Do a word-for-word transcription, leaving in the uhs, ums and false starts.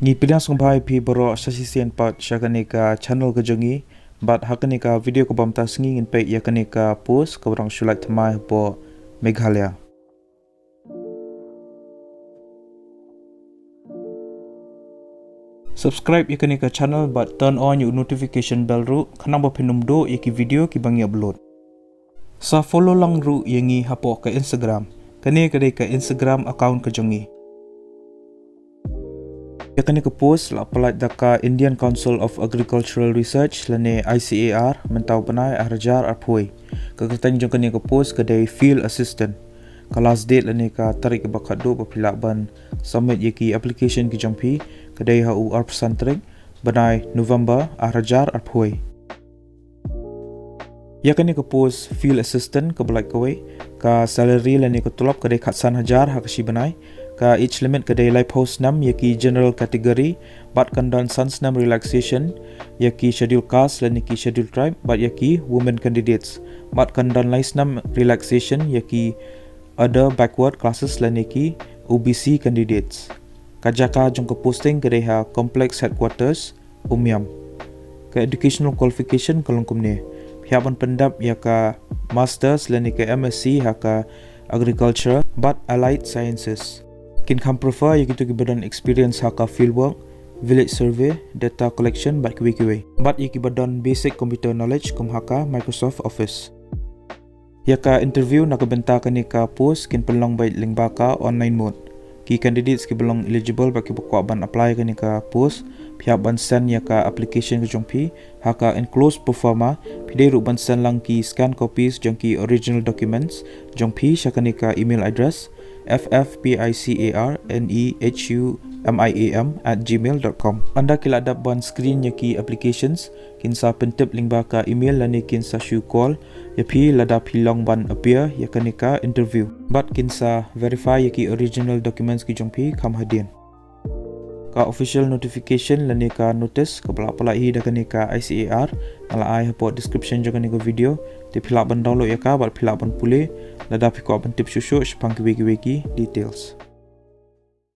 Ngi pdiang sngewbha ïa phi baroh sa shisien pat sha kane ka channel ka jong ngi. Bad ha kane ka video kaba mynta ka sngi ngin peit ïa kane ka post kaba dang shu lait thymmai hapoh Meghalaya. Subscribe ïa kane ka channel bad turn on ïa u notification bell ruh, khnang ba phin ym duh ïa ki video kiba ngi upload. Sa follow lang ruh ïa ngi hapoh ka Instagram. Kane ka dei ka Instagram account ka jong ngi. Ïa kane ka post la pyllait da ka Indian Council of Agricultural Research lane I C A R mynta u bnai ar hajar arphew. Ka kyrteng jong kane ka post ka dei Field Assistant. Ka last date lane ka tarik kaba khatduh ba phi lah ban submit ïa ki application ki jong phi ka dei ha u arphew san tarik bnai November ar hajar arphew. Ïa kane ka post Field Assistant kaba lait kawei, ka salary lane ka tulop ka dei khatsan hajar ha ka shi bnai. Ka age limit ka dei laiphew snem ïa ki general category, bad kan don san snem relaxation ïa ki schedule caste lane ki schedule tribe, bad ïa ki women candidates, bad kan don lai snem relaxation ïa ki other backward classes lane ki O B C candidates. Ka jaka jong ka posting ka dei ha Complex Headquarters, Umiam. Ka educational qualification ka long kumne: phi hap ban pyndep ïa ka masters lane ka M S c ha ka agriculture bad allied sciences. Kin kham prefer ïa kito kiba don experience ha ka field work, village survey, data collection bad kiwei kiwei. Bad ïa kiba don basic computer knowledge kum ha ka Microsoft Office. Ïa ka interview na ka bynta kane ka post kin pynlong beit lyngba ka online mode. Ki candidates kiba long eligible bad kiba kwah ban apply kane ka post, phi hap ban send ïa ka application ka jong phi ha ka enclosed proforma. Phi dei ruh ban send lang ki scan copies jong ki original documents jong phi sha kane ka email address: F F P I C A R N E H U M I A M at gmail dot com. Ynda ki la dep ban screen ïa ki applications, kin sa pyntip lyngba ka email lane kin sa shu call ïa phi lada phi long ban appear ïa kane ka interview. Bad kin sa verify ïa ki original documents ki jong phi kham hadien. Ka official notification lane ka notice kaba la pyllait hi da kane ka I C A R nga la ai hapoh description jong kane ka video. Te phi lah ban download ïa ka bad phi lah ban pule lada phi kwah ban tip shuh shuh shaphang kiwei kiwei ki details.